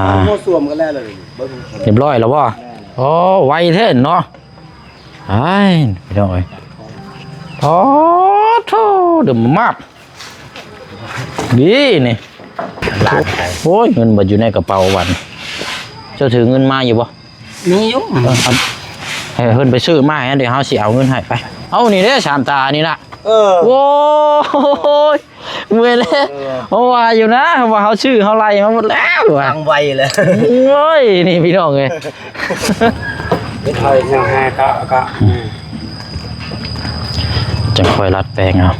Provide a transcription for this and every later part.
ອ່າ ໝໍ້ສວມກັນແລ້ວເລີຍ ເບິ່ງ ຮຽບຮ້ອຍແລ້ວບໍ່? ແມ່ນ ໂອ້ ໄວແທ້ເນາະ. ອ້າຍ ພີ່ນ້ອງເອີຍ ໂອ້ໂທ້ ເດີມມາກ ດີນີ້ ໂອ້ຍ ເງິນເບິດຢູ່ໃນກະເປົາບັດນີ້. ເຈົ້າຖືເງິນມາຢູ່ບໍ່? ມີຢູ່ ເອີ ເອົາ ໃຫ້ເພິ່ນໄປຊື້ມາໃຫ້ ດຽວເຮົາຊິເອົາເງິນໃຫ້. ໄປ ເອົານີ້ເດ້ ສາມຕານີ້ນະ. ເອີ ໂອ້ຍ ເມື່ອຍແລ້ວ ເອີ ເຮົາວ່າຢູ່ນະ ເຮົາວ່າເຮົາຊື້ເຮົາໄລ່ມາໝົດແລ້ວວ່າ ທາງໄວແລ້ວ. ໂອ້ຍ ນີ້ພີ່ນ້ອງເອີຍ ໄປຖ່າຍແນວແຮ່ກະ ກະ ອືມ ຈັ່ງຄ່ອຍດັດແປງເອົາ.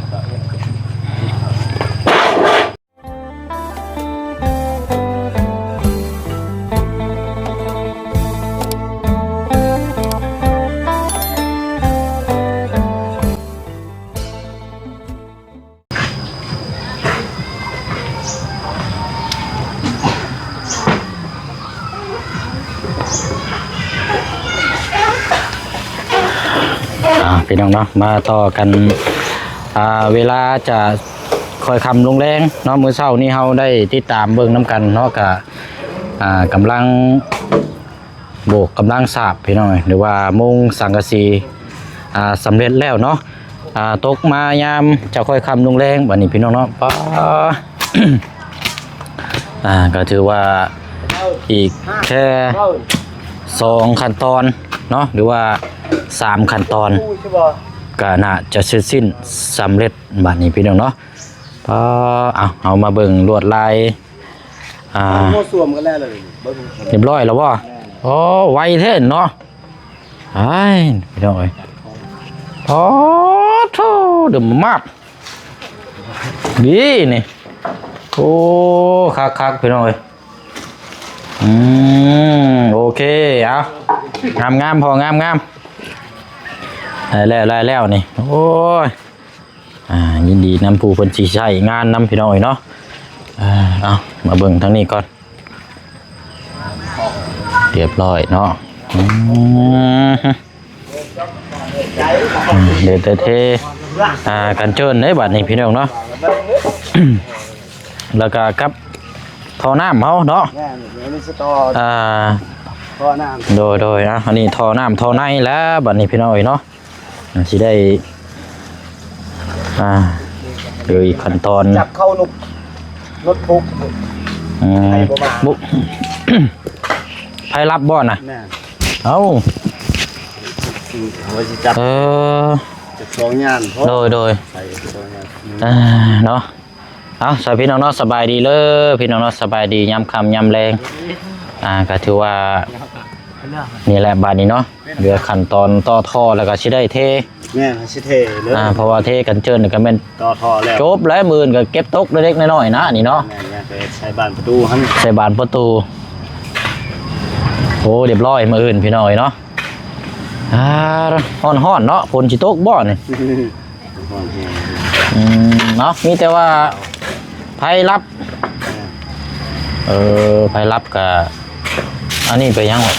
ອ່າ ພີ່ນ້ອງເນາະ ມາຕໍ່ກັນ ອ່າ ເວລາຈະຄ່ອຍຄ່ຳລົງແລງເນາະ. ມື້ເຊົ້ານີ້ເຮົາໄດ້ຕິດຕາມເບິ່ງນຳກັນເນາະ ກະ ອ່າ ກຳລັງ ໂບກກຳລັງສາບ ພີ່ນ້ອງເອີຍ ຫຼືວ່າມຸງສັງກະສີ ອ່າ ສຳເລັດແລ້ວເນາະ. ອ່າ ຕົກມາຍາມຈະຄ່ອຍຄ່ຳລົງແລງບັດນີ້ ພີ່ນ້ອງເນາະ ປ້າ ອ່າ ກໍຖືວ່າອີກແຄ່ສອງຂັ້ນຕອນເນາະ ຫຼືວ່າສາມຂັ້ນຕອນ ກໍໜ້າຈະເສັດສິ້ນສຳເລັດບັດນີ້ ພີ່ນ້ອງເນາະ. ປ້າ ເອົາ ເຮົາມາເບິ່ງລວດລາຍ ອ່າ ໝໍ້ສວມກັນແລ້ວເລີຍ ເບິ່ງ ຮຽບຮ້ອຍແລ້ວບໍ່? ແມ່ນ ໂອ້ ໄວແທ້ເນາະ. ອ້າຍ ພີ່ນ້ອງເອີຍ ໂອ້ໂທ້ ເດີມມາກ ດີນີ້ ໂອ້ ຄັກໆ ພີ່ນ້ອງເອີຍ. ອືມ ໂອເຄ ເອົາ ງາມໆ ພໍງາມໆ ໄດ້ແລ້ວ ໄດ້ແລ້ວນີ້ ໂອ້ຍ. ອ່າ ຍິນດີນຳຜູ້ເພິ່ນຊິໃຊ້ງານນຳ ພີ່ນ້ອງເອີຍເນາະ. ອ່າ ເອົາ ມາເບິ່ງທາງນີ້ກ່ອນ ຮຽບຮ້ອຍເນາະ. ອືມ ອືມ ເຫຼືອແຕ່ເທ ອ່າ ກັນເຈີນເດ້ບັດນີ້ ພີ່ນ້ອງເນາະ. ແລ້ວກໍກັບທໍ່ນ້ຳເຮົາເນາະ ແມ່ນ ອັນນີ້ຊິຕໍ່ ອ່າ ທໍ່ນ້ຳ ໂດຍໆ. ອ່ະ ອັນນີ້ທໍ່ນ້ຳທໍ່ໃນແລ້ວບັດນີ້ ພີ່ນ້ອງເອີຍເນາະ. ອ່າ ຊິໄດ້ ອ່າ ເຫຼືອອີກຂັ້ນຕອນ ຈັບເຂົ້າລົດ ລົດປຸກ ອືມ ໃຜບໍ່ມາ ບຸ ໃຜຮັບບໍ່ນະ? ແມ່ນ ເອົ້າ ວ່າຊິຈັບ ເອີ ຈັກສອງຍານພໍ ໂດຍໆ ໃສ່ສອງຍານ ອ່າ ເນາະ. ເອົາ ສະ ພີ່ນ້ອງເນາະ ສະບາຍດີເດີ ພີ່ນ້ອງເນາະ ສະບາຍດີຍາມຄ່ຳຍາມແລງ. ອ່າ ກໍຖືວ່ານີ້ແຫຼະບາດນີ້ເນາະ ເຫຼືອຂັ້ນຕອນຕໍ່ທໍ່ ແລ້ວກໍຊິໄດ້ເທ. ແມ່ນ ຊິເທເລີຍ ອ່າ ເພາະວ່າເທກັນເຈີນນີ້ກໍແມ່ນຕໍ່ທໍ່ແລ້ວ ຈົບແລ້ວ ມື້ອື່ນກໍເກັບຕົກເລັກໆນ້ອຍໆນະ ນີ້ເນາະ. ແມ່ນ ແມ່ນ ໄປໃສ່ບານປະຕູຫັ້ນ ໃສ່ບານປະຕູ. ໂອ້ ຮຽບຮ້ອຍ ມື້ອື່ນ ພີ່ນ້ອງເອີຍເນາະ. ອ່າ ຮ້ອນໆເນາະ ຝົນຊິຕົກບໍ່ນີ້? ຮ້ອນແຮງ ອືມ ເນາະ ມີແຕ່ວ່າໄຟລັບ ເອີ ໄຟລັບກະ ອັນນີ້ໄປຫຍັງ ມັນ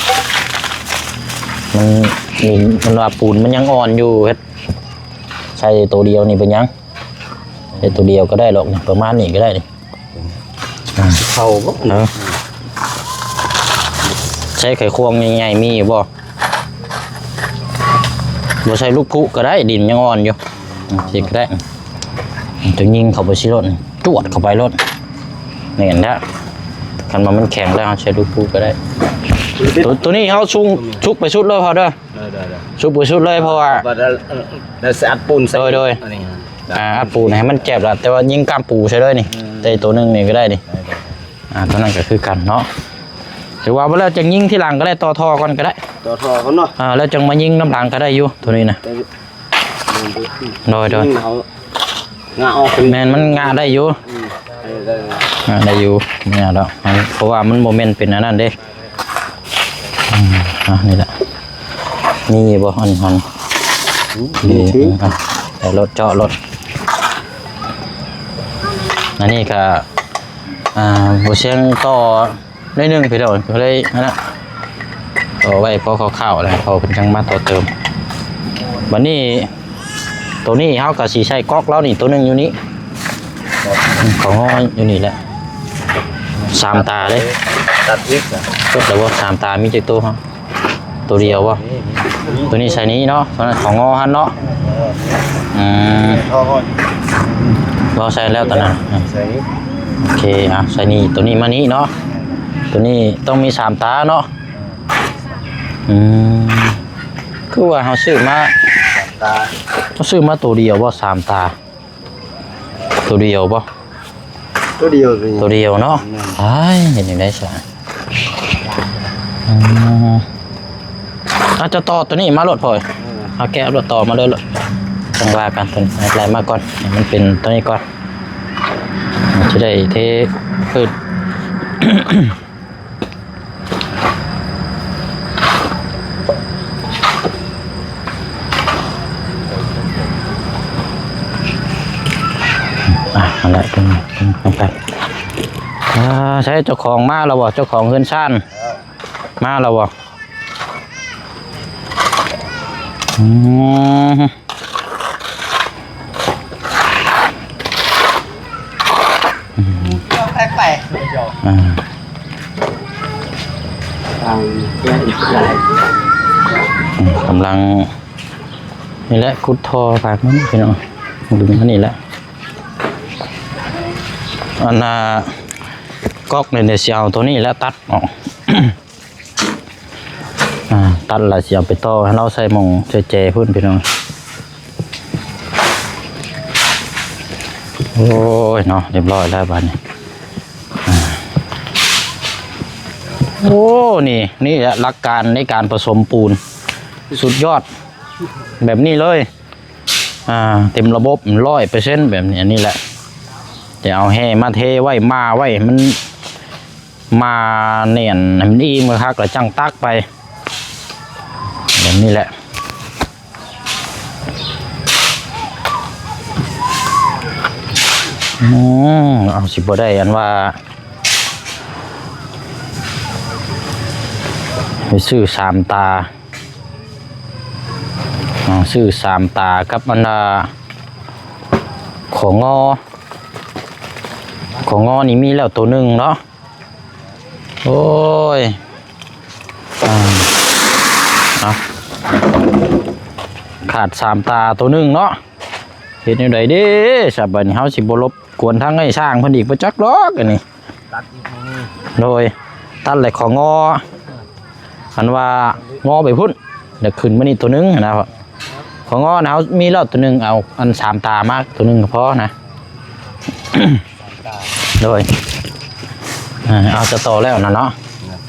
ມັນວ່າປູນມັນຍັງອ່ອນຢູ່ ເຮັດໃສ່ໂຕດຽວນີ້ເປັນຫຍັງ? ເຮັດໂຕດຽວກໍໄດ້ດອກ ປະມານນີ້ກໍໄດ້ນີ້. ອ່າ ເຂົ້າບໍ່? ເອີ ໃຊ້ໄຂຄວງໃຫຍ່ໆ ມີຢູ່ບໍ່? ບໍ່ໃຊ້ລູກພຸກໍໄດ້ ດິນຍັງອ່ອນຢູ່. ອືມ ຊິກໍໄດ້ ຈະຍິງເຂົ້າໄປຊິໂລດ ຈວດເຂົ້າໄປໂລດ. ແມ່ນແລ້ວ ຄັນວ່າມັນແຂງແລ້ວ ເຮົາໃຊ້ລູກພຸກໍໄດ້. ໂຕ ໂຕນີ້ເຮົາຊຸກ ຊຸກໄປສຸດເລີຍພໍເດີ. ໄດ້ໆໆ ຊຸກໄປສຸດເລີຍ ເພາະວ່າ ແລ້ວ ເອີ ແລ້ວຊິອັດປູນໃສ່ ໂດຍໆ ອັນນີ້ ອ່າ ອັດປູນໃຫ້ມັນແຈັບລະ ແຕ່ວ່າຍິງກ້າມປູໃສ່ເລີຍນີ້. ອືມ ແຕ່ໂຕໜຶ່ງນີ້ກໍໄດ້ນີ້. ໄດ້ໆ ອ່າ ໂຕນັ້ນກໍຄືກັນເນາະ. ຖືວ່າບໍ່ແລ້ວຈັ່ງຍິງທີຫຼັງກໍໄດ້ ຕໍ່ທໍ່ກ່ອນກໍໄດ້ ຕໍ່ທໍ່ກ່ອນເນາະ. ອ່າ ແລ້ວຈັ່ງມາຍິງນຳຫຼັງກໍໄດ້ຢູ່ ໂຕນີ້ນະ. ໂດຍໆ ຍິງເຮົາ ງະອອກ ແມ່ນ ມັນງະໄດ້ຢູ່. ອືມ ໄດ້ ໄດ້ ງະໄດ້ຢູ່ ງະດອກ ເພາະວ່າມັນບໍ່ແມ່ນເປັນອັນນັ້ນເດ້. ອືມ ອ່ະ ນີ້ແຫຼະ ມີບໍ່? ອັນ ອັນ ອືມ ນີ້ ນີ້ຖື ອືມ ອ່ະ ໃສ່ລົດ ເຈາະລົດ. ອັນນີ້ກະ ອ່າ ບໍ່ຊຽງຕໍ່ ໜ້ອຍໜຶ່ງພີ່ນ້ອງ ກໍເລີຍອັນນະ ເອົາໄວ້ພໍຄ່າວໆ ແລ້ວພໍເພິ່ນຈັ່ງມາຕໍ່ເຕີມ. ບັດນີ້ ໂຕນີ້ເຮົາກໍຊິໃສ່ກອກລາວນີ້ ໂຕໜຶ່ງຢູ່ນີ້ ອືມ ຂອງເຮົາຢູ່ນີ້ແຫຼະ ສາມຕາເດ້. ຕັດອີກນະ. ຈົດແລ້ວບໍ່? ສາມຕາມີຈັກໂຕຮະ? ໂຕດຽວບໍ່? ນີ້ ໂຕນີ້ໃສ່ນີ້ເນາະ ໂຕນັ້ນຂອງງໍຫັ້ນເນາະ. ເອີ ອືມ ບໍ່ໃສ່ແລ້ວໂຕນັ້ນ ໃສ່ນີ້ ໂອເຄ ອ່ະ ໃສ່ນີ້ ໂຕນີ້ມານີ້ເນາະ. ໂຕນີ້ຕ້ອງມີສາມຕາເນາະ. ອືມ ຄືວ່າເຮົາຊື້ມາ ສາມຕາ ເຮົາຊື້ມາໂຕດຽວບໍ່? ສາມຕາ ໂຕດຽວບໍ່? ໂຕດຽວ ໂຕດຽວເນາະ. ແມ່ນ ອ້າຍ ເຮັດຈັ່ງໃດຊະ? ອືມ ອາດຈະຕໍ່ໂຕນີ້ມາໂລດ ພໍ່ເອີຍ. ເອີ ເອົາແກະໂລດ ຕໍ່ມາເລີຍໂລດ ຈັ່ງວ່າກັນ. ໂຕນີ້ໄລ່ມາກ່ອນ ໃຫ້ມັນເປັນໂຕນີ້ກ່ອນ ຈະໄດ້ເທພື້ນ. ອ່ະ ຫັ້ນແຫຼະ ເປັນ ເປັນ ເປັນ ອ່າ ໃສເຈົ້າຂອງມາແລ້ວບໍ່? ເຈົ້າຂອງເຮືອນຊານມາແລ້ວບໍ່? ອືມ ອືມ ໄປ ໄປ ອ່າ ທາງເຮືອນອີກຫຼາຍ ອືມ ກຳລັງ ນີ້ແຫຼະ ຂຸດທໍ່ພາກມັນ ພີ່ນ້ອງ ດຶງມານີ້ແຫຼະ. ອັນນ່າ ກອກນີ້ ດຽວຊິເອົາໂຕນີ້ແຫຼະ ຕັດອອກ ອ່າ ຕັດແລ້ວຊິເອົາໄປຕໍ່ໃຫ້ລາວໃສ່ໝ່ອງແຈໆພຸ້ນ ພີ່ນ້ອງ. ໂອ້ຍເນາະ ຮຽບຮ້ອຍແລ້ວບາດນີ້. ອ່າ ໂອ້ ນີ້ ນີ້ແຫຼະຫຼັກການໃນການປະສົມປູນ ສຸດຍອດ ແບບນີ້ເລີຍ. ອ່າ ເຕັມລະບົບ ຮ້ອຍເປີເຊັນ ແບບນີ້. ອັນນີ້ແຫຼະ ຈະເອົາແຮ່ມາເທໄວ້ ມ້າໄວ້ໃຫ້ມັນ ມ້າແໜ້ນໃຫ້ມັນອີ່ມຄັກໆ ແລ້ວຈັ່ງຕັກໄປ ແບບນີ້ແຫຼະ. ອືມ ເອົາ ຊິບໍ່ໄດ້ອັນວ່າ ໄປຊື້ສາມຕາ ອ່າ ຊື້ສາມຕາກັບອັນນ່າ ຂອງງໍ ຂອງງໍນີ້ມີແລ້ວໂຕໜຶ່ງເນາະ. ໂອ້ຍ ອ່າ ເອົາ ຂາດສາມຕາໂຕໜຶ່ງເນາະ. ເຮັດແນວໃດເດ້ຊະບາດນີ້ ເຮົາຊິບໍ່ລົບກວນທາງໄອ້ຊ່າງເພິ່ນອີກບໍ່ຈັກດອກອັນນີ້. ຕັດອີກນີ້ ໂດຍ ຕັດແລ້ວຂໍງໍ ອັນວ່າງໍໄປພຸ້ນ ແລ້ວຂຶ້ນມານີ້ໂຕໜຶ່ງນະ. ຂໍງໍນະ ເຮົາມີແລ້ວໂຕໜຶ່ງ ເອົາອັນສາມຕາມາໂຕໜຶ່ງກໍພໍນະ. ໂດຍ ເອີ ເອົາ ຈະຕໍ່ແລ້ວນະເນາະ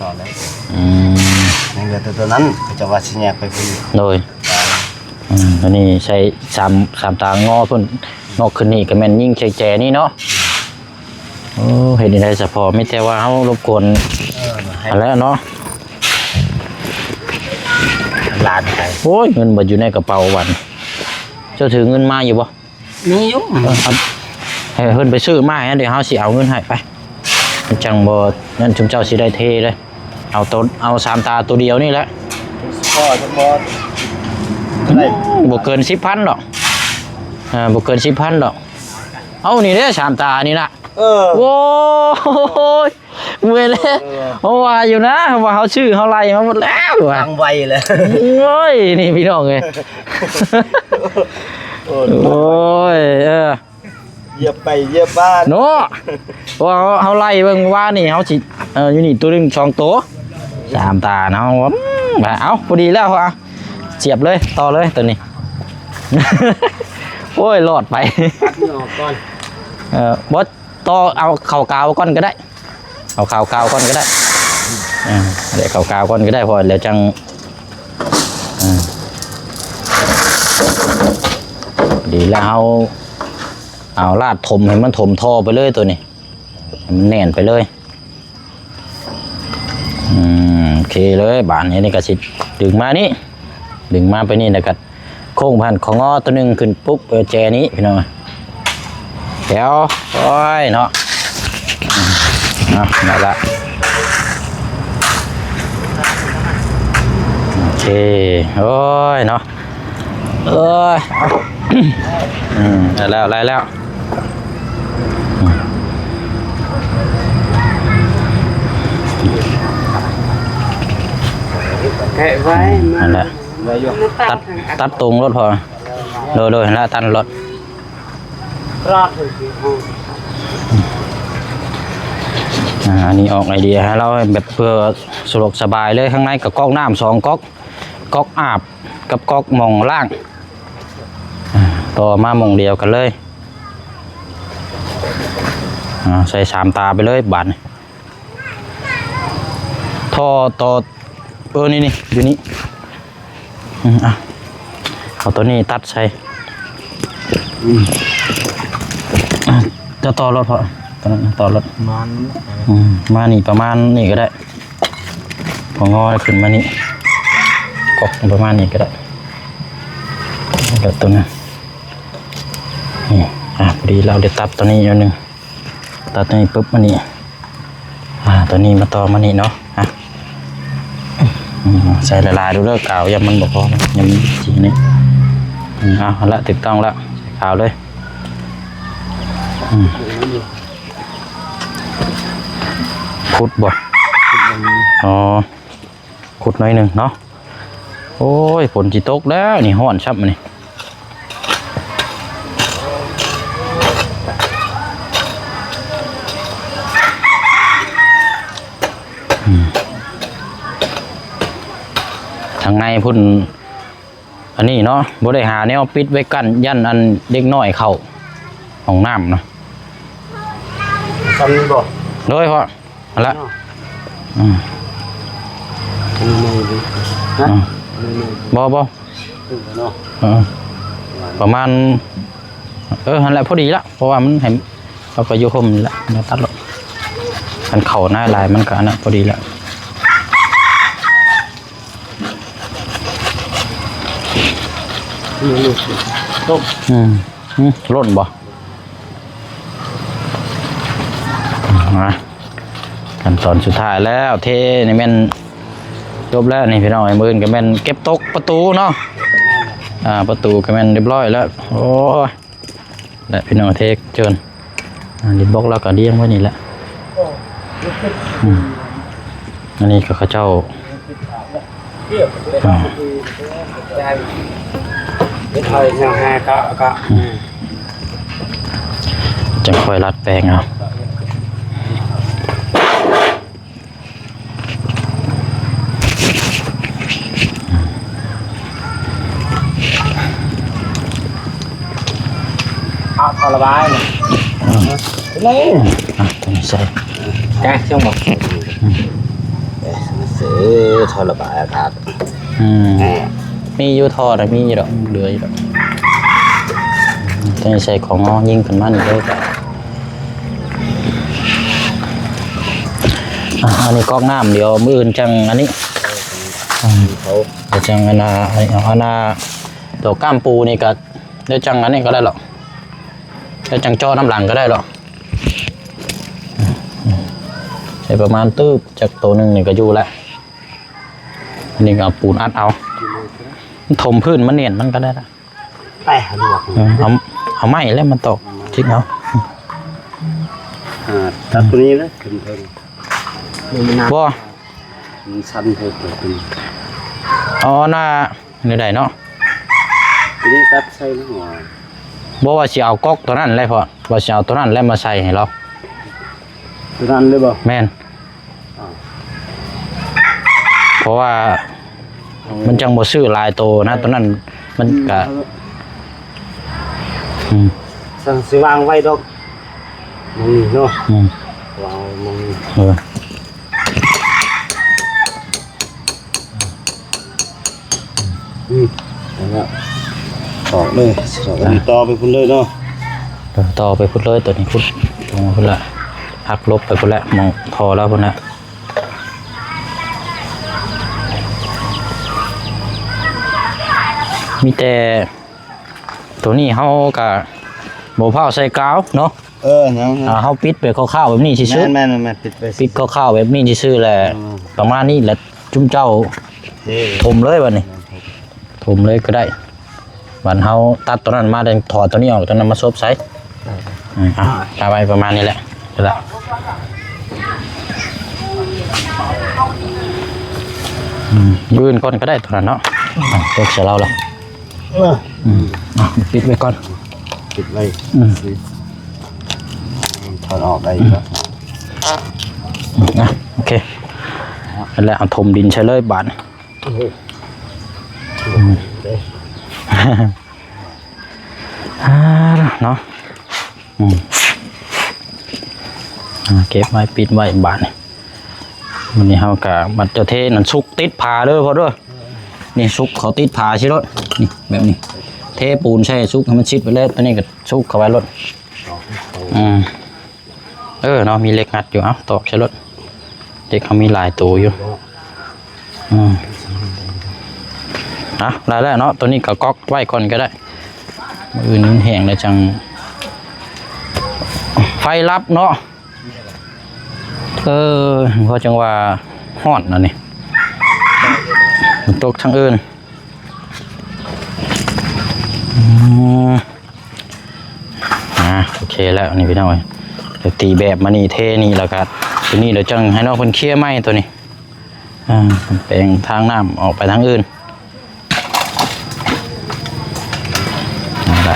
ຕໍ່ແລ້ວ. ອືມ ຍັງເຫຼືອແຕ່ໂຕນັ້ນ ເຂົາເຈົ້າວ່າຊິແຍກໄປພຸ້ນ. ໂດຍ ອືມ ອັນນີ້ໃສ່ສາມ ສາມຕາງໍພຸ້ນ ງໍຂຶ້ນນີ້ກໍແມ່ນຍິງໃສ່ແຈນີ້ເນາະ. ໂອ້ ເຮັດຈັ່ງໃດສະພໍ່ ມີແຕ່ວ່າເຮົາລົບກວນ ເອີ ໃຫ້ ຫັ້ນແຫຼະເນາະ ຫຼານໄປ. ໂອ້ຍ ເງິນເບິດຢູ່ໃນກະເປົາບັດ. ເຈົ້າຖືເງິນມາຢູ່ບໍ່? ມີຢູ່ ເອີ ເອົາ ໃຫ້ເພິ່ນໄປຊື້ມາໃຫ້ ດຽວເຮົາຊິເອົາເງິນໃຫ້ໄປ. ມັນຈັ່ງບໍ່ນັ້ນ ຊຸມເຈົ້າຊິໄດ້ເທເດ້. ເອົາໂຕ ເອົາສາມຕາໂຕດຽວນີ້ແຫຼະ ພໍ ພໍ ບໍ່ເກີນສິບພັນດອກ. ເອີ ບໍ່ເກີນສິບພັນດອກ. ເອົານີ້ເດ້ ສາມຕານີ້ນະ. ເອີ ໂອ້ຍ ເມື່ອຍແລ້ວ ເອີ ເຮົາວ່າຢູ່ນະ ເຮົາວ່າເຮົາຊື້ເຮົາໄລ່ມາໝົດແລ້ວວ່າ ວາງໄວແລ້ວ. ໂອ້ຍ ນີ້ພີ່ນ້ອງເອີຍ ໂອ້ຍ ໂອ້ຍ ເອີ ຢຽບໄປຢຽບມາເນາະ. ເພາະວ່າເຮົາ ເຮົາໄລ່ເບິ່ງວ່ານີ້ ເຮົາຊິ ເອີ ຢູ່ນີ້ໂຕໜຶ່ງສອງໂຕ ສາມຕາເນາະ. ອືມ ເອົາ ພໍດີແລ້ວ ເອົາ ສຽບເລີຍ ຕໍ່ເລີຍໂຕນີ້. ໂອ້ຍ ລອດໄປ ຕັດນີ້ອອກກ່ອນ. ເອີ ບໍ່ ຕໍ່ເອົາເຂົ້າກາວກ່ອນກໍໄດ້ ເອົາເຂົ້າກາວກ່ອນກໍໄດ້. ອ່າ ເອົາເຂົ້າກາວກ່ອນກໍໄດ້ ເພາະແລ້ວຈັ່ງ ອ່າ ດີແລ້ວ ເຮົາເອົາລາດຖົມໃຫ້ມັນຖົມທໍ່ໄປເລີຍໂຕນີ້ ໃຫ້ມັນແໜ້ນໄປເລີຍ. ອືມ ໂອເຄເລີຍ ບາດນີ້ ນີ້ກໍຊິດຶງມານີ້ ດຶງມາໄປນີ້ ແລ້ວກໍໂຄ້ງພັນຂອງງໍໂຕໜຶ່ງຂຶ້ນປຸກ ເອີ ແຈນີ້ພີ່ນ້ອງ. ແຖວ ໂອ້ຍເນາະ ເອົາ ໄດ້ລະ ໂອເຄ ໂອ້ຍເນາະ ເອີຍ ເອົາ ອືມ ໄດ້ແລ້ວ ໄດ້ແລ້ວ. ແກະໄວ້ ອືມ ມາ ນັ້ນແຫຼະ ມາຕັດ ຕັດ ຕັດຕົງລົດພໍ ໂດຍ ໂດຍ ຫັ້ນລະ ຕັດລົດ ອ່າ ອັນນີ້ອອກໄອເດຍໃຫ້ລາວ ແບບເພື່ອສະດວກສະບາຍເລີຍ. ຂ້າງໃນກໍກອກນ້ຳສອງກອກ ກອກອາບກັບກອກໝ່ອງລ້າງ ອ່າ ຕໍ່ມາໝ່ອງດຽວກັນເລີຍ. ອ່າ ໃສ່ສາມຕາໄປເລີຍບາດນີ້ ທໍ່ຕໍ່ ເອີ ນີ້ໆ ຢູ່ນີ້ ອືມ ອ່ະ ເອົາຕົວນີ້ຕັດໃສ່ ອືມ ອ່ະ ຈະຕໍ່ລົດ ເພາະຕົວນັ້ນຕໍ່ລົດ ປະມານ ອືມ ມານີ້ປະມານນີ້ກໍໄດ້ ພໍງໍຂຶ້ນມານີ້ ກອກປະມານນີ້ກໍໄດ້ ແລ້ວຕົວນັ້ນ ນີ້ ອ່ະ ພໍດີລາວໄດ້ຕັດຕົວນີ້ໜ້ອຍໜຶ່ງ ຕັດຕົວນີ້ປຶບມານີ້ ອ່າ ຕົວນີ້ມາຕໍ່ມານີ້ເນາະ ອ່ະ ອືມ ໃສ່ຫຼາຍໆ ດູເດີ ກາວ ຢ້ານມັນບໍ່ພໍ ຢ້ານມັນຊິນີ້ ອືມ ເອົາ ເອົາລະ ຖືກຕ້ອງລະ ຂາວເລີຍ ອືມ ຂຸດບໍ່? ອໍ ຂຸດໜ້ອຍໜຶ່ງເນາະ. ໂອ້ຍ ຝົນຊິຕົກແລ້ວນີ້ ຮ້ອນຊ້ຳນີ້ ອືມ ທາງໃນພຸ້ນ ອັນນີ້ເນາະ ບໍ່ໄດ້ຫາແນວປິດໄວ້ກັ້ນ ຢ້ານອັນເດັກນ້ອຍເຂົ້າຫ້ອງນ້ຳນະ ສ່ຳນີ້ບໍ່? ໂດຍ ພໍ່ ຫັ້ນລະ ເນາະ ອືມ ອັນນີ້ໜ້ອຍຢູ່ ຮະ ອືມ ອັນນີ້ໜ້ອຍຢູ່ ບໍ່ ບໍ່ ເອີ ເນາະ ເອີ ປະມານ ເອີ ຫັ້ນແຫຼະ ພໍດີລະ ເພາະວ່າມັນໃຫ້ ເຮົາກໍຢູ່ຮົ່ມນີ້ແຫຼະ ແນວຕັດໂລດ ຄັນເຂົ້າໜ້າຫຼາຍມັນກໍອັນນັ້ນ ພໍດີລະ ນີ້ ນີ້ ຕົກ ອືມ ຫຶ ຫຼົ່ນບໍ່? ມາ ຂັ້ນຕອນສຸດທ້າຍແລ້ວ ເທນີ້ແມ່ນຈົບແລ້ວນີ້ພີ່ນ້ອງເອີຍ ມື້ອື່ນກໍແມ່ນເກັບຕົກປະຕູເນາະ ອ່າ ປະຕູກໍແມ່ນຮຽບຮ້ອຍແລ້ວ ໂອ້ຍ ແລະ ພີ່ນ້ອງເທກເຈີນ ອ່າ ດິນບລັອກລາວກໍລຽງໄວ້ນີ້ແຫຼະ ອືມ ອັນນີ້ກໍເຂົາເຈົ້າ ອ່າ ເຮັດໃຫ້ແນວແຮກະ ກະ ອືມ ຈັ່ງຄ່ອຍລັດແປງເອົາ ເອົາທໍ່ລະບາຍ ອືມ ເລີຍ ອ່ະ ຕົວນີ້ໃສ່ ແກະຊ່ອງບໍ່ ອືມ ເອີ ທໍ່ລະບາຍອາກາດ ອືມ ເອີ ມີຢູ່ທໍ່ນະ ມີຢູ່ດອກ ເຫຼືອຢູ່ດອກ ຕົວນີ້ໃສ່ຂອງງໍຍິງຂຶ້ນມານີ້ເລີຍ ອ່ະ ອັນນີ້ກອກນ້ຳ ດຽວມື້ອື່ນຈັ່ງອັນນີ້ ເອີ ເອົາ ດຽວຈັ່ງອັນນ່າ ອັນນີ້ເອົາອັນນ່າ ຕົວກ້າມປູນີ້ກໍ ດຽວຈັ່ງອັນນີ້ກໍໄດ້ດອກ ດຽວຈັ່ງເຈາະນ້ຳຫຼັງກໍໄດ້ດອກ ໃສ່ປະມານຕື້ບຈັກໂຕໜຶ່ງນີ້ກໍຢູ່ແລ້ວ ອັນນີ້ກໍເອົາປູນອັດເອົາ ມັນຖົມພື້ນມັນແໜ້ນມັນກໍໄດ້ລະ ແປະລວກ ເອີ ເອົາ ເອົາໄມ້ແລ້ວມາຕອກຈິກເອົາ ອ່າ ຕັດຕົວນີ້ນະ ຂຶ້ນເທິງ ບໍ່ ມັນຊັນໂພດຕົວນີ້ ເອົາໜ້າ ແນວໃດເນາະ ຕົວນີ້ຕັດໃສ່ນະ ບໍ່ວ່າຊິເອົາກອກຕົວນັ້ນແຫຼະ ເພາະວ່າຊິເອົາຕົວນັ້ນແຫຼະມາໃສ່ໃຫ້ລາວ ຕົວນັ້ນເລີຍບໍ່? ແມ່ນ ເພາະວ່າມັນຈັ່ງບໍ່ຊື້ຫຼາຍໂຕນະ ຕົວນັ້ນມັນກະ ອືມ ອືມ ສັ່ງຊິວາງໄວ້ດອກ ໝ່ອງນີ້ເນາະ ອືມ ວາງໄວ້ໝ່ອງນີ້ ເອີ ອືມ ນັ້ນລະ ອອກເລີຍ ຕໍ່ໄປພຸ້ນເລີຍເນາະ ຕໍ່ໄປພຸ້ນເລີຍ ຕົວນີ້ພຸ້ນ ຕົງພຸ້ນລະ ຫັກຫຼົບໄປພຸ້ນແຫຼະ ໝ່ອງທໍ່ລາວພຸ້ນນະ ມີແຕ່ ຕົວນີ້ເຮົາກະບໍ່ຟ້າວໃສ່ກາວເນາະ ເອີ ຍັງ ອ່າ ເຮົາປິດໄປຄ່າວໆແບບນີ້ຊື່ໆ ແມ່ນໆໆ ປິດໄປ ປິດຄ່າວໆແບບນີ້ຊື່ໆແຫຼະ ອືມ ປະມານນີ້ແຫຼະ ຈຸ້ມເຈົ້າຖົມເລີຍບັດນີ້ ຖົມເລີຍກໍໄດ້ ບັດເຮົາຕັດຕົວນັ້ນມາ ຈັ່ງຖອດຕົວນີ້ອອກ ຕົວນັ້ນມາສົບໃສ່ ອືມ ອ່ະ ໄວ້ປະມານນີ້ແຫຼະ ລະ ອືມ ມື້ອື່ນກ່ອນກໍໄດ້ຕອນນັ້ນເນາະ. ອ່າ ຕົກໃສ່ລາວລະ. ເອີ ອືມ ອ່ະ ປິດໄວ້ກ່ອນ ປິດໄວ້. ອືມ ຖອດອອກໄດ້ຢູ່. ອ່ະ ໂອເຄ ນັ້ນແຫຼະ ເອົາຖົມດິນໃສ່ເລີຍບາດນີ້. ໂອ້ໂຫ ອືມ ເດ້ ອ່າ ເນາະ. ອືມ ອ່າ ເກັບໄວ້ ປິດໄວ້ບາດນີ້. ມື້ນີ້ເຮົາກະບັດເຈົ້າເທນັ້ນ ສຸກຕິດຝາເດີພໍ່ເດີ. ນີ້ ສຸກເຂົ້າຕິດຝາຊິໂລດ ນີ້ ແບບນີ້ ເທປູນໃສ່ ສຸກໃຫ້ມັນຊິດໄປເລີຍ. ໂຕນີ້ກໍສຸກເຂົ້າໄວ້ໂລດ. ອືມ ເອີເນາະ ມີເຫຼັກງັດຢູ່ ເອົາຕອກໃສ່ໂລດ. ເຫຼັກເຮົາມີຫຼາຍໂຕຢູ່. ອືມ ອ່ະ ໄດ້ແລ້ວເນາະ. ໂຕນີ້ກໍກັອກໄວ້ກ່ອນກໍໄດ້ ມື້ອື່ນມັນແຫ້ງແລ້ວຈັ່ງ ໄຟລັບເນາະ. ເອີ ເພາະຈັ່ງວ່າຮ້ອນອັນນີ້ ມັນຕົກທາງອື່ນ. ອືມ ອ່າ ໂອເຄແລ້ວນີ້ພີ່ນ້ອງເອີຍ. ດຽວຕີແບບມານີ້ ເທນີ້ ແລ້ວກໍໂຕນີ້ ແລ້ວຈັ່ງໃຫ້ນ້ອງເພິ່ນເຄຍໃໝ່ໂຕນີ້. ອ່າ ແປງທາງນ້ຳອອກໄປທາງອື່ນ. ນັ້ນລະ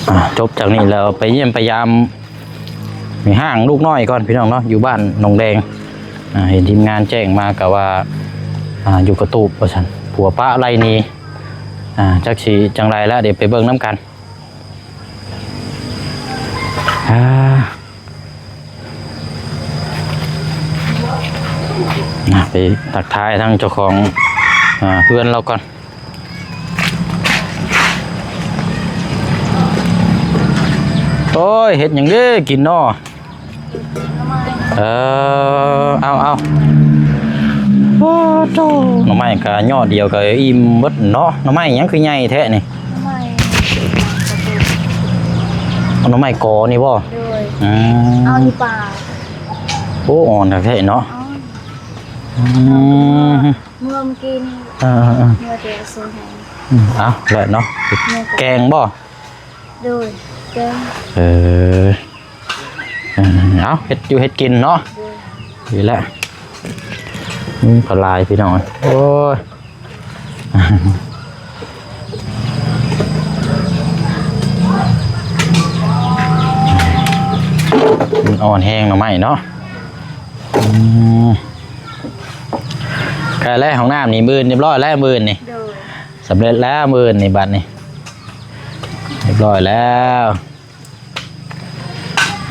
ອ່າ ຈົບຈາກນີ້ແລ້ວໄປຢ້ຽມໄປຢາມແມ່ຮ້າງລູກນ້ອຍກ່ອນພີ່ນ້ອງເນາະ ຢູ່ບ້ານໜອງແດງ. ອ່າ ເຫັນທີມງານແຈ້ງມາກະວ່າ ອ່າ ຢູ່ກະຕູບວ່າຊັ້ນ ຜົວປະໄລ່ໜີ. ອ່າ ຈັກຊິຈັ່ງໃດລະ ດຽວໄປເບິ່ງນຳກັນ. ອ່າ ອ່າ ໄປທັກທາຍທາງເຈົ້າຂອງ ອ່າ ເຮືອນລາວກ່ອນ. ໂອ້ຍ ເຮັດຫຍັງເດ້ກິນເນາະ? ເອີ ເອົາໆ ໂອ້ໂຕ ໜໍ່ໄມ້ກະຍໍ້ດຽວກະອີ່ມເບິດເນາະ. ໜໍ່ໄມ້ຫຍັງຄືໃຫຍ່ແທ້ນີ້? ໜໍ່ໄມ້ ເອົາໜໍ່ໄມ້ກໍນີ້ບໍ່? ໂດຍ ອືມ ເອົາຢູ່ປ່າ. ໂອ້ ອ່ອນຄັກແທ້ເນາະ. ອ່ອນ ອືມ ເມື່ອ ເມື່ອກີ້ນີ້ ເອີໆໆ ເມື່ອແຕ່ສວນແຮງ. ອືມ ເອົາແຫຼະເນາະ ແກງບໍ່? ໂດຍ ແກງ. ເອີ ເອີ ເອົາ ເຮັດຢູ່ເຮັດກິນເນາະ. ໂດຍ ດີແລ້ວ ມີປາຫຼາຍພີ່ນ້ອງ. ໂອ້ຍ ມັນອ່ອນແຮງໜໍ່ໄມ້ເນາະ. ອືມ ກະແລ້ວ ຫ້ອງນ້ຳນີ້ມື້ອື່ນຮຽບຮ້ອຍແລ້ວ ມື້ອື່ນນີ້. ໂດຍ ສຳເລັດແລ້ວມື້ອື່ນນີ້ ບັດນີ້ຮຽບຮ້ອຍແລ້ວ.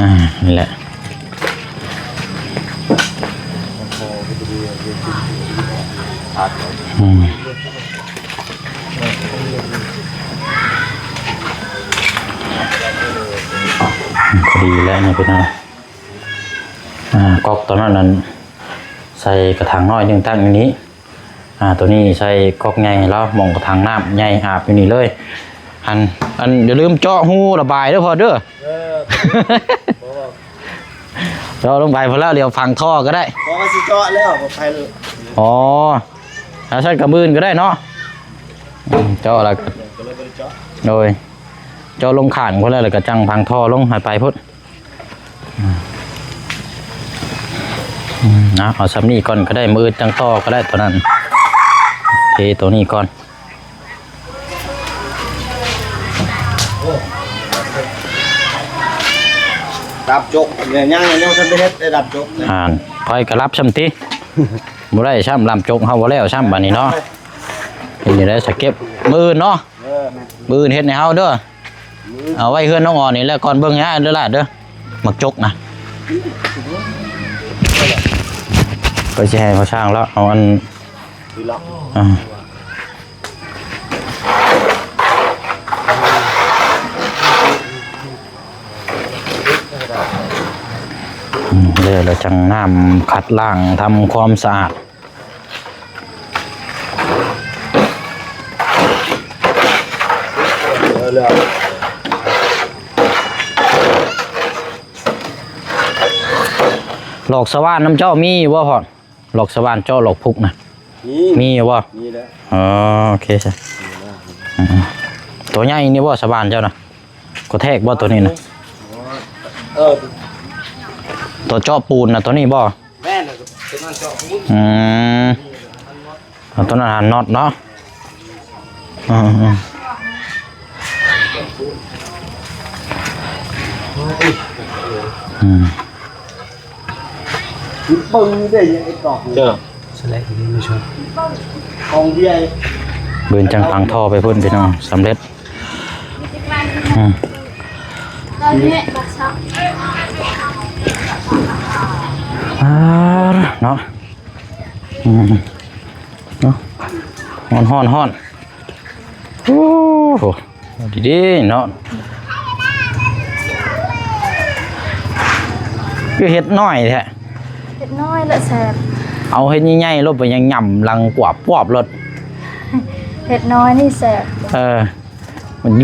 ອ່າ ນີ້ແຫຼະ ອືມ ພໍດີແລ້ວນີ້ພີ່ນ້ອງ. ອ່າ ກອກຕອນນັ້ນນັ້ນ ໃສ່ກະຖັງນ້ອຍໜຶ່ງຕັ້ງຢູ່ນີ້. ອ່າ ໂຕນີ້ໃສ່ກອກໃຫຍ່ແລ້ວ ໝ່ອງກະຖັງນ້ຳໃຫຍ່ອາບຢູ່ນີ້ເລີຍ. ອັນ ອັນ ຢ່າລືມເຈາະຮູລະບາຍເດີພໍ່ເດີ. ເອີ ເຈາະລົງໄປພຸ້ນແລ້ວ ດຽວຝັງທໍ່ກໍໄດ້. ບໍ່ວ່າຊິເຈາະແລ້ວ ບໍ່ໄປ. ອໍ ຖ້າຊັ້ນກໍມື້ອື່ນກໍໄດ້ເນາະ. ອືມ ເຈາະແລ້ວ ກໍເລີຍບໍ່ໄດ້ເຈາະ. ໂດຍ ເຈາະລົງຂ້າງພຸ້ນແລ້ວ ແລ້ວກໍຈັ່ງຝັງທໍ່ລົງໃຫ້ໄປພຸ້ນ. ອືມ ເອົາ ເອົາຊ່ຳນີ້ກ່ອນກໍໄດ້ ມື້ອື່ນຈັ່ງຕໍ່ກໍໄດ້ ໂຕນັ້ນ ເທໂຕນີ້ກ່ອນ. ດາບຈົກ ຍັງ ຍັງ ຍັງບໍ່ທັນໄດ້ເຮັດ ໄດ້ດາບຈົກ. ອ່າ ຂ້ອຍກໍລັບຊ່ຳຕິ ບໍ່ໄດ້ຊ່ຳ ດາບຈົກເຮົາບໍ່ແລ້ວຊ່ຳ ບາດນີ້ເນາະ. ເຮັດຈັ່ງໃດສະເກັບ ມື້ອື່ນເນາະ. ເອີ ມື້ອື່ນເຮັດໃຫ້ເຮົາເດີ. ມື້ອື່ນ ເອົາໄວ້ເຮືອນນ້ອງອອນນີ້ແຫຼະ ກ່ອນເບິ່ງໃຫ້ອ້າຍເດີຫຼາດເດີ ໝາກຈົກນະ. ກໍຊິໃຫ້ພໍ່ຊ່າງລາວເອົາອັນ ຄືລະ ອ່າ ອືມ ແລ້ວ ແລ້ວຈັ່ງນ້ຳຂັດລ້າງທຳຄວາມສະອາດ. ເອີ ແລ້ວ ຫຼອກສະຫວ່ານນຳເຈົ້າມີຢູ່ບໍ່ພໍ່? ຫຼອກສະຫວ່ານເຈາະຫຼອກພຸກນະ ມີ ມີຢູ່ບໍ່? ມີແລ້ວ. ອໍ ໂອເຄຊະ. ອືມ ຕົວໃຫຍ່ນີ້ບໍ່ສະຫວ່ານເຈົ້ານະ? ກໍແທກບໍ່ຕົວນີ້ນະ? ເອີ ຕົວເຈາະປູນນະ ຕົວນີ້ບໍ່? ແມ່ນ ຕົວນັ້ນເຈາະປູນ. ອືມ ເອົາຕົວນັ້ນຫານັອດເນາະ. ອືມ ອືມ ອືມ ປຶ້ງເດ້ ໄອ້ກອກນີ້ ເຈົ້າ ສະແລກນີ້ມາຊົນ ຂອງເບຍ ເບິ່ງຈັງຝັງທໍ່ໄປພຸ້ນ ພີ່ນ້ອງ ສຳເລັດ. ອືມ ອາ ເນາະ ອືມ ເນາະ ຮ້ອນໆໆ ໂອ້ໂຫ ດີໆເນາະ ຄືເຫັດນ້ອຍແທ້. ເຫັດນ້ອຍລະແຊບ ເອົາເຫັດໃຫຍ່ໆໂລດ ໄປຍັງຫຍ້ຳຫຼັງກວບປວບໂລດ. ເຫັດນ້ອຍນີ້ແຊບ ເອີ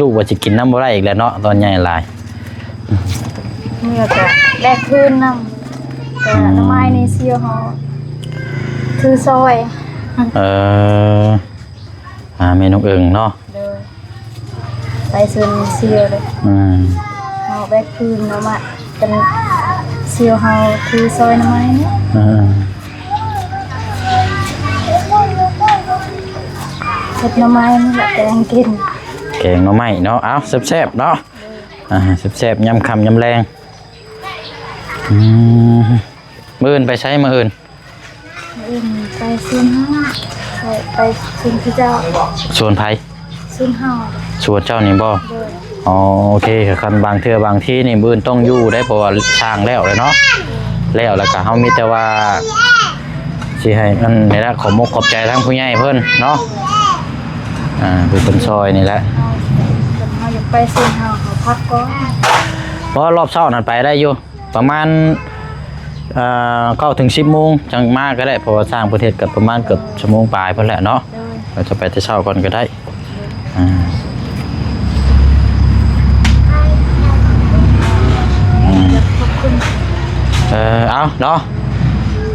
ລູກວ່າຊິກິນນຳບໍ່ໄດ້ອີກແລ້ວເນາະ ຕອນໃຫຍ່ຫຼາຍ. ເມື່ອກະແລກຄືນນຳ ແຕ່ ອືມ ໜໍ່ໄມ້ນີ້ຊິເອົາ ຖືຊອຍ. ເອີ ອາ ແມ່ນ້ອງເອີງເນາະ ໂດຍ ໄປເຊີນຊິເອົາເດີ ອືມ ເຮົາແບກຄືນເອົາມາ ເປັນຊິເອົາ ເຮົາຖືຊອຍໜໍ່ໄມ້ນີ້ ອືມ ເຮັດໜໍ່ໄມ້ນີ້ແຫຼະ ແກງກິນ ແກງໜໍ່ໄມ້ເນາະ. ເອົາ ແຊບໆເນາະ ອາ ແຊບໆ ຍາມຄ່ຳຍາມແລງ. ອືມ ມື້ອື່ນໄປໃສ? ມື້ອື່ນ ມື້ອື່ນໄປສວນເຮົາ ໄປ ໄປສວນເຂົາເຈົ້າ. ສວນໃຜ? ສວນເຮົາ. ສວນເຈົ້ານີ້ບໍ່? ໂດຍ. ອໍ ໂອເຄ ຄັນບາງເທື່ອບາງທີນີ້ ມື້ອື່ນຕ້ອງຢູ່ໄດ໋ ເພາະວ່າສ້າງແລ້ວແລ້ວເນາະ ແລ້ວ ແລ້ວກໍເຮົາມີແຕ່ວ່າຊິໃຫ້ອັນນີ້ແຫຼະ ຂອບມົກຂອບໃຈທາງຜູ້ໃຫຍ່ເພິ່ນເນາະ ອາ ຜູ້ເພິ່ນຊ່ອຍນີ້ແຫຼະ. ເຮົາ ເຮົາຢາກໄປສວນເຮົາ ເຮົາພັກກ່ອນ. ບໍ່ ຮອບເຊົ້ານັ້ນໄປໄດ້ຢູ່ ປະມານ ເອີ ເກົ້າເຖິງສິບໂມງຈັ່ງມາກໍໄດ້ ເພາະວ່າຊ່າງເພິ່ນເຮັດກໍປະມານເກືອບຊົ່ວໂມງປາຍພຸ້ນແຫຼະເນາະ. ໂດຍ. ເຮົາຈະໄປແຕ່ເຊົ້າກ່ອນກໍໄດ້. ໂດຍ. ອາ ອືມ ຂອບຄຸນ. ເອີ ເອົາເນາະ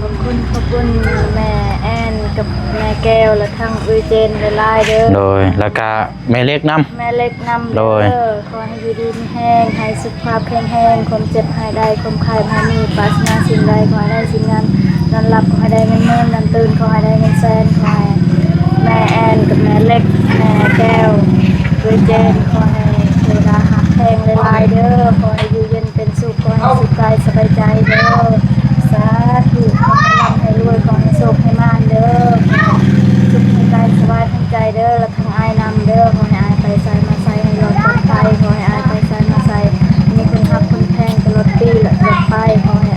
ຂອບຄຸນ ຂອບຄຸນແມ່ແອນກັບແມ່ແກ້ວ ແລະ ທັງເອື້ອຍເຈນຫຼາຍໆເດີ. ໂດຍ. ແລ້ວກະ ແມ່ເລັກນຳ ແມ່ເລັກນຳ ໂດຍ ເດີ. ຂໍໃຫ້ຢູ່ດີມີແຮງ ໃຫ້ສຸຂະພາບແຂງແຮງ ຄວາມເຈັບຫາຍໄດ້ ຄວາມໄຂ້ບໍ່ໃຫ້ມີ ປາດຖະໜາສິ່ງໃດຂໍໃຫ້ໄດ້ສິ່ງນັ້ນ ນອນຫຼັບຂໍໃຫ້ໄດ້ເງິນໝື່ນ ນອນຕື່ນຂໍໃຫ້ໄດ້ເງິນແສນ. ຂໍໃຫ້ແມ່ແອນກັບແມ່ເລັກ ແມ່ແກ້ວ ເອື້ອຍເຈນ ຂໍໃຫ້ເທວະດາຮັກແພງຫຼາຍໆເດີ. ຂໍໃຫ້ຢູ່ເຢັນເປັນສຸກ ຂໍໃຫ້ສຸກກາຍສະບາຍໃຈເດີ. ສາທຸ. ຂໍໃຫ້ລ່ຳໃຫ້ລວຍ ຂໍໃຫ້ໂຊກໃຫ້ໝານເດີ ສຸກໃຫ້ກາຍສະບາຍທັງໃຈເດີ. ທາງອ້າຍນຳເດີ ຂໍໃຫ້ອ້າຍໄປໃສມາໃສໃຫ້ລອດປອດໄພ ຂໍໃຫ້ອ້າຍໄປໃສມາໃສມີຄົນຮັກຄົນແພງຕະຫຼອດປີ ແລະ ຕະຫຼອດໄປ. ຂໍໃຫ້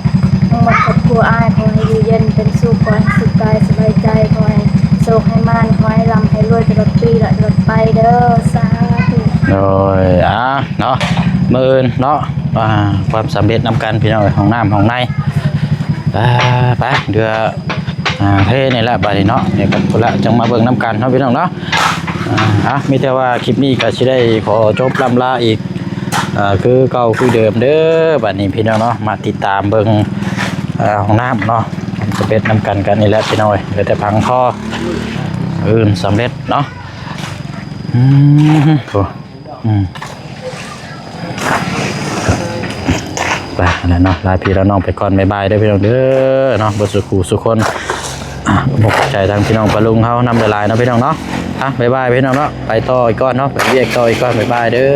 ທັງໝົດຄອບຄົວອ້າຍ ຂໍໃຫ້ຢູ່ເຢັນເປັນສຸກ ຂໍໃຫ້ສຸກກາຍສະບາຍໃຈ ຂໍໃຫ້ໂຊກໃຫ້ໝານ ຂໍໃຫ້ລ່ຳໃຫ້ລວຍຕະຫຼອດປີ ແລະ ຕະຫຼອດໄປເດີ. ສາທຸ. ໂດຍ. ອ່າ ເນາະ ມື້ອື່ນເນາະ ອ່າ ຄວາມສຳເລັດນຳກັນ ພີ່ນ້ອງເອີຍ ຫ້ອງນ້ຳຫ້ອງໃນ. ໄປ ໄປ ເດືອ ອ່າ ເພນີ້ແຫຼະ ບາດນີ້ເນາະ ນີ້ກໍພຸ້ນລະ ຈັ່ງມາເບິ່ງນຳກັນເນາະ ພີ່ນ້ອງເນາະ. ອ່າ ອ່ະ ມີແຕ່ວ່າຄລິບນີ້ກໍຊິໄດ້ຂໍຈົບລ່ຳລາອີກ ອ່າ ຄືເກົ່າຄືເດີມເດີ. ບາດນີ້ ພີ່ນ້ອງເນາະ ມາຕິດຕາມເບິ່ງ ອ່າ ຫ້ອງນ້ຳເນາະ ສຳເລັດນຳກັນກັນນີ້ແຫຼະ ພີ່ນ້ອງເອີຍ. ເຫຼືອແຕ່ຝັງທໍ່ ອື່ນສຳເລັດເນາະ. ອືມ ໂອ້ ອືມ ໄປແລ້ວເນາະ ລາພີ່ລານ້ອງໄປກ່ອນ. ບາຍບາຍເດີພີ່ນ້ອງເດີເນາະ ເບິດສູ່ຄູ່ສູ່ຄົນ. ຂອບໃຈທາງພີ່ນ້ອງປ້າລຸງເຮົານຳຫຼາຍໆເນາະ ພີ່ນ້ອງເນາະ. ອ່ະ ບາຍບາຍພີ່ນ້ອງເນາະ ໄປຕໍ່ອີກກ່ອນເນາະ ໄປວຽກຕໍ່ອີກກ່ອນ. ບາຍບາຍເດີ.